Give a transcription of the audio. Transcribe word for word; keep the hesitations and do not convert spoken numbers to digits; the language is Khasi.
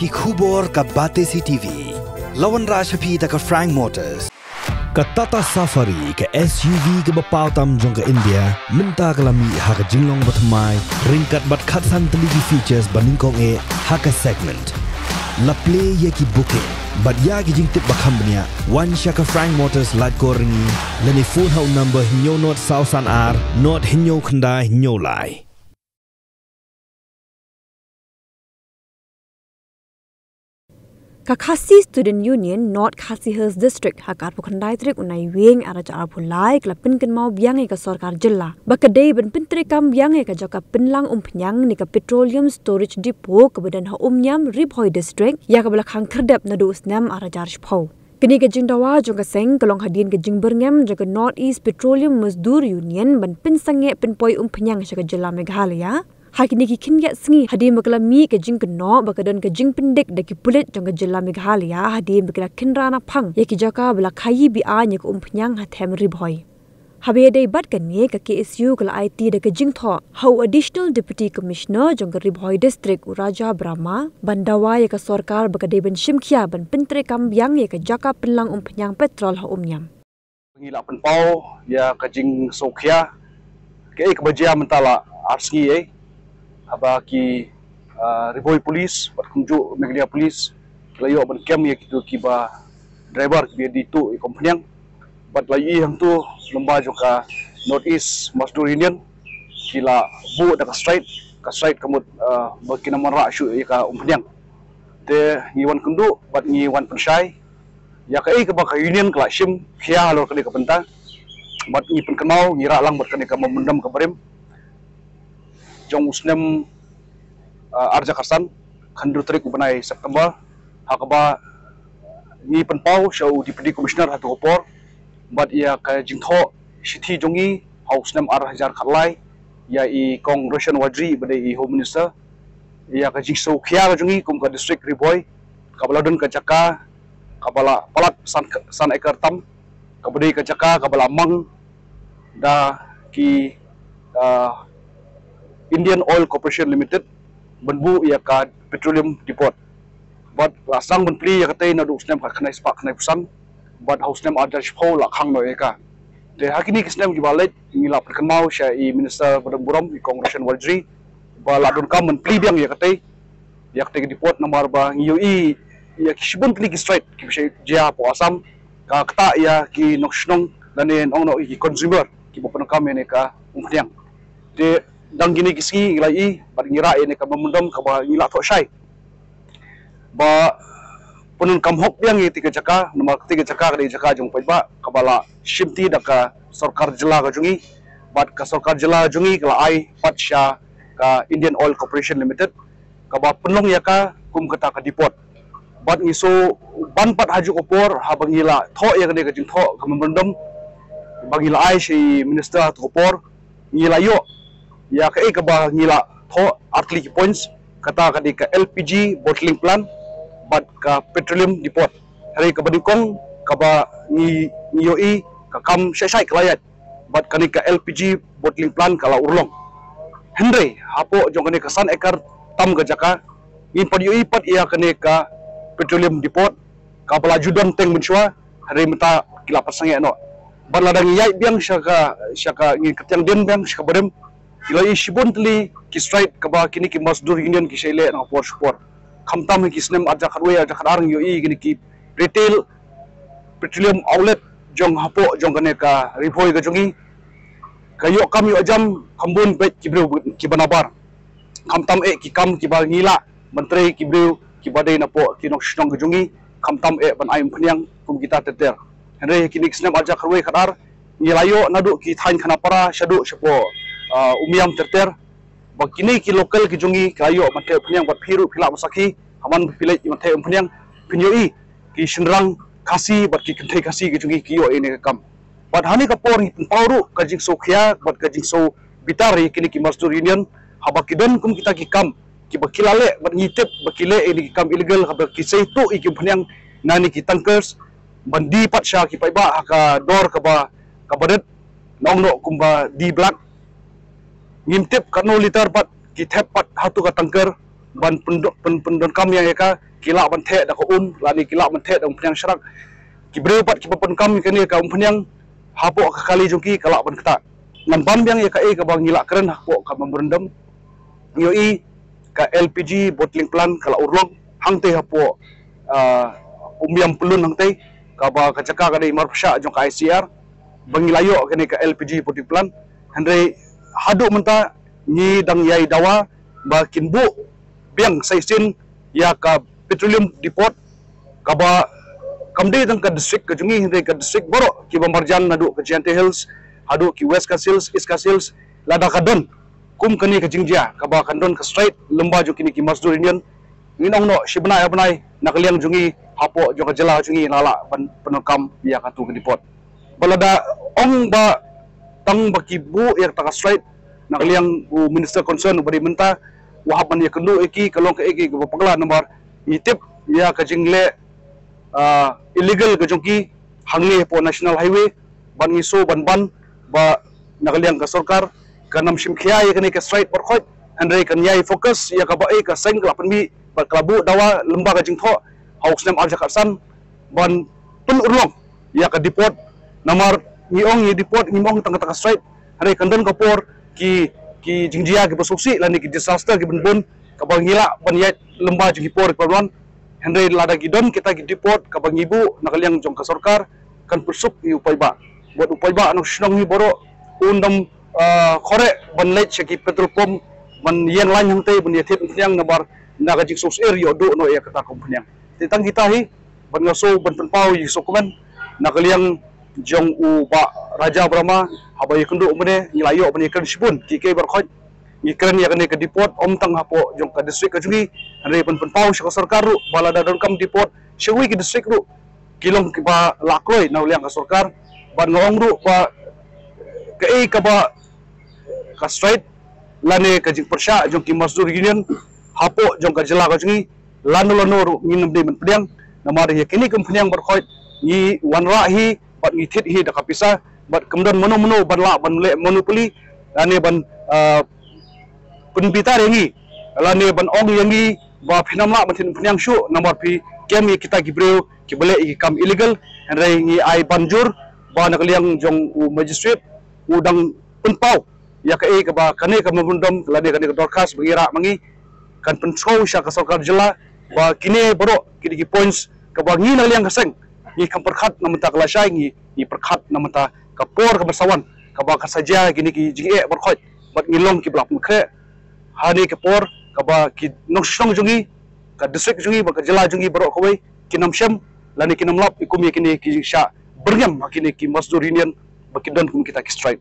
Ki khubor ka Batesi T V. La wanrah sha phi da ka Frank Motors. Ka Tata Safari, ka S U V kaba paw tam jong ka India, mynta ka la mih ha ka jinglong bathymmai, ryngkat bad khatsan tylli ki features ba nyngkong eh ha ka segment. La plie ïa ki booking bad ïa ki jingtip ba kham bniah, wan sha ka Frank Motors Laitkor Ryngi, lane phone ha u number hynñiew nod saw san ar nod hynñiew khyndai hynñiew lai. Ka Khasi Student Union, North Khasi Hills District, ha ka arphew khyndai tarik u Naiwieng arhajar arphew lai, ka la pynkynmaw biang ïa ka sorkar jylla ba ka dei ban pyntreikam biang ïa ka jaka pynlang umphniang ne ka Petroleum Storage Depot kaba don ha Umïam, Ri Bhoi District, ïa kaba la khang khyrdep naduh u snem arhajar shiphew. Kane ka jingdawa jong ka seng ka long hadien ka jingbyrngem jong ka North East Petroleum Mazdoor Union ban pynsangeh pynpoi umphniang sha ka jylla Meghalaya ha kine ki khyndiat sngi, hadien ba ka la mih ka jingkynnoh ba ka don ka jingpyndik da ki pulit jong ka jylla Meghalaya, hadien ba ki la khynra naphang ïa ki jaka ba la khaïi be-aiñ ïa ka umphniang ha them Ri Bhoi. Haba ïadei bad kane, ka K S U ka la aiti da ka jingthoh ha u Additional Deputy Commissioner jong ka Ri Bhoi District, u Raja Brahma, ban dawa ïa ka sorkar ba ka dei ban shim khia ban pyntreikam biang ïa ka jaka pynlang umphniang petrol ha Umïam. Ngi la pynpaw ïa ka jingsngewkhia kaei kaba jia mynta la ar sngi eh, haba ki, ah, Ri Bhoi Police bad kumjuh Meghalaya Police ki la ïoh ban kem ïa kito kiba driver kiba die tuh ïa ka umphniang. Bad la ïohi hangto lyngba jong ka North East Mazdoor Union ki la buh da ka strike, ka strike ka mut, ah, ba kin ym wanrah shuh ïa ka umphniang. Te ngi wan kynduh bad ngi wan pynshai ïa kaei kaba ka union ka la shim khia halor kane ka bynta. Bad ngi pynkynmaw, ngi rah lang bad kane ka memorandum kaba rim jong u snem, ah, arhajar khatsan, khyndai tarik u bnai September, ha kaba ngi pynpaw sha u Deputy Commissioner ha kato ka por bad ïa ka jingthoh shithi jong ngi ha u snem arhajar khatlai ïa i Kong Roshan Warjri ba dei i Home Minister, ïa ka jingsngewkhia ka jong ngi kum ka District Ri Bhoi, kaba la don ka jaka kaba la palat san, san ekar tam, kaba dei ka jaka kaba la mang da ki, ah, Indian Oil Corporation Limited ban buh ïa ka Petroleum Depot. Bad la sdang ban plie ïa katei naduh u snem khatkhyndai spah khyndaiphew san bad ha u snem arhajar shiphew la khang noh ïa ka. Te ha kine ki snem kiba la leit ngi la pynkynmaw sha i Minister ba don burom, i Kong Roshan Warjri, ba la donkam ban plie biang ïa katei, ïa katei ka depot, namar ba ngi ïohi ïa ki shibun tylli ki strike kiba shah jia hapoh Assam, ka ktah ïa ki nongshong shnong lane ong noh ïa ki consumer kiba pyndonkam ïa kane ka umphniang. Te dang kine ki sngi ngi la ïohi bad ngi rah ïa kane ka memorandum kaba ngi la thoh shai ba pyndonkam hok biang ïa katei ka jaka, namar katei ka jaka ka dei jaka jong u paidbah kaba la shimti da ka sorkar jylla ka jong ngi, bad ka sorkar jylla ka jong ngi ka la ai pat sha ka Indian Oil Corporation Limited kaba pynlong ïa ka kum kata ka depot. Bad ngi shu ban pat ha kajuh ka por haba ngi la thoh ïa kane ka jingthoh ka memorandum ba ngi la ai sha i Minister ha kato ka por, ngi la ïoh ïa kaei kaba ngi la thoh, ar tylli ki points, kata ka dei ka L P G bottling plant bad ka petroleum depot. Hynrei kaba nyngkong kaba ngi, ngi ïohi ka kam shai shai ka la ïaid bad kane ka L P G bottling plant ka la urlong. Hynrei hapoh jong kane ka san ekar tam ka jaka ngim pat ïohi pat ïa kane ka petroleum depot kaba la ju don teng mynshuwa, hynrei mynta ki la pat sangeh noh. Bad lada ngi ïaid biang sha ka, sha ka, ngi kyntiang dien biang sha ka barim, ngi la ïohi shibun tylli ki strike kaba kine ki Mazdoor Union ki shah leh na ka por sha ka por. Khamtam ha ki snem arhajar khatwei, arhajar khatar ngi ïohi kine ki retail petroleum outlet jong hapoh jong kane ka Ri Bhoi ka jong ngi ka ïoh kam ïoh jam, kham bun beit ki briew kiba nabar. Khamtam eh ki kam kiba ngi lah ban trei ki briew kiba dei napoh ki nongshong shnong ka jong ngi, khamtam eh ban ai umphniang kum kita ter ter. Hynrei ha kine ki snem arhajar khatwei khatar ngi la ïoh naduh ki thaiñ Khanapara shaduh shapoh, ah, Umiam ter ter, ba kine ki local ki jong ngi ki la ïoh ban trei umphniang, bad phi ruh phi lah ban sakhi, ha man ba phi leit ban trei umphniang phin ïohi ki shynrang Khasi bad ki kynthei Khasi ki jong ngi ki ïoh ïa kane ka kam. Bad ha kane ka por ngi pynpaw ruh ka jingsngewkhia bad ka jingsngewbitar ïa kine ki Mazdoor Union haba ki don kum kita ki kam kiba ki la leh bad ngi tip ba ki leh ïa kine ki kam illegal, haba ki sei tuh ïa ki umphniang na kine ki tankers ban die pat sha ki paidbah ha ka dor kaba, kaba rit, nongno kumba die black. Ngim tip katno litar pat ki thep pat ha kato ka tanker. ban pyndonkam ïa ka, ki lah ban theh da ka um lane ki lah ban theh da umphniang sharak. Ki briew pat kiba pyndonkam ïa kane ka umphniang hapoh ka kali jong ki ka lah ban ktah. Ngan bam biang ïa kaei kaba ngi la kren hapoh ka memorandum. Ngi ïohi ka L P G bottling plant ka la urlong hangtei hapoh Umiam Pyllun hangtei, kaba ka jaka ka dei marpyrshah jong ka I C R ba ngi la ïoh kane ka L P G bottling plant. Hynrei haduh mynta ngi dang ïai dawa ba kin buh biang sa shisien ïa ka petroleum depot, kaba kam dei tang ka district ka jong ngi hynrei ka district baroh kiba marjan, naduh ka Jaintia Hills haduh ki West Khasi Hills, East Khasi Hills. Lada ka don kum kane ka jingjia kaba kan don ka strike lyngba jong kine ki Mazdoor Union, ngin ong noh shi bnai ar bnai na ka liang jong ngi hapoh jong ka jylla jong ngi la lah ban pyndonkam ïa katu ka depot. Ba lada ong ba tang ba ki buh ïa kata ka strike, na ka liang u minister concern uba dei mynta u hap ban ïakynduh ïa ki, ka long kaei kaei kaba pagla namar ngi tip ïa ka jingleh illegal ka jong ki hangne hapoh National Highway. Ban ngi shu ban ban ba na ka liang ka sorkar kan ym shim khia ïa kane ka strike baroh khoit, hynrei kan ïai focus ïa kaba eh ka seng ka la pynmih bad ka la buh dawa lyngba ka jingthoh ha u snem ar hajar khatsan ban pynurlong ïa ka depot. Namar ngi ong ïa depot, ngim ong tang kata ka strike, hynrei kan don ka por ki ki jingjia kiba sngewsih lane ki disaster kiba bun kaba ngi lah ban ïaid lyngba jong ki por kiba wan. Hynrei lada ki don kita ki depot kaba ngi buh na ka liang jong ka sorkar, kan pynsuk ïa u paidbah. Bad u paidbah nongshong hi baroh un dam khoreh ban leit sha ki petrol pump ban ïeng lain hangtei ban ïathied umphniang namar na ka jingsngewsih ïoh duh noh ïa kata ka umphniang. Te tang kita hi ban nga shu ban pynpaw ïa ki sngewkmen na ka liang jong u Bah Raja Brahma, haba ïakynduh mynne ngi la ïoh ban ïakren shibun kiei kiei baroh khoit. Ngi kren ïa kane ka depot ym tang hapoh jong ka district ka jong ngi, hynrei ban pynpaw sha ka sorkar ruh ba lada donkam depot sha kiwei ki district ruh ki long kiba la kloi na liang ka sorkar. Bad nga ong ruh ba kaei kaba ka strike lane ka jingpyrshah jong ki Mazdoor Union hapoh jong ka jylla ka jong ngi, lano lano ruh ngin ym dei ban pdiang. Namar ïa kine ki umphniang baroh khoit ngi wanrah hi bad ngi thied hi da ka pisa, bad kam don mano mano ban lah ban leh monopoly lane ban pynbitar ïa ngi lane ban ong ïa ngi ba phin ym lah ban thied umphniang shuh namar phi kem ïa kita ki briew kiba leh ïa ki kam illegal. Hynrei ngi ai ban jur ba na ka liang jong u magistrate u dang pynpaw ïa kaei kaba kane ka memorandum lane kane ka dorkhas ba ngi rah ma ngi kan pynsngew sha ka sorkar jylla ba kine baroh kine ki points kaba ngi na liang ka seng ngi kam pyrkhat na mynta ka lashai, ngi ngi pyrkhat na mynta ka por kaba sa wan kaba ka sa jia kine ki jingeh baroh khoit bad ngi long kiba la pynkhreh. Hane ka por kaba ki nongshong jong ngi, ka district jong ngi bad ka jylla jong ngi baroh kawei kin ym shem lane kin ym lap kum ïa kine ki jingshah byrngem ha kine ki Mazdoor Union ba ki don kum kita ki strike.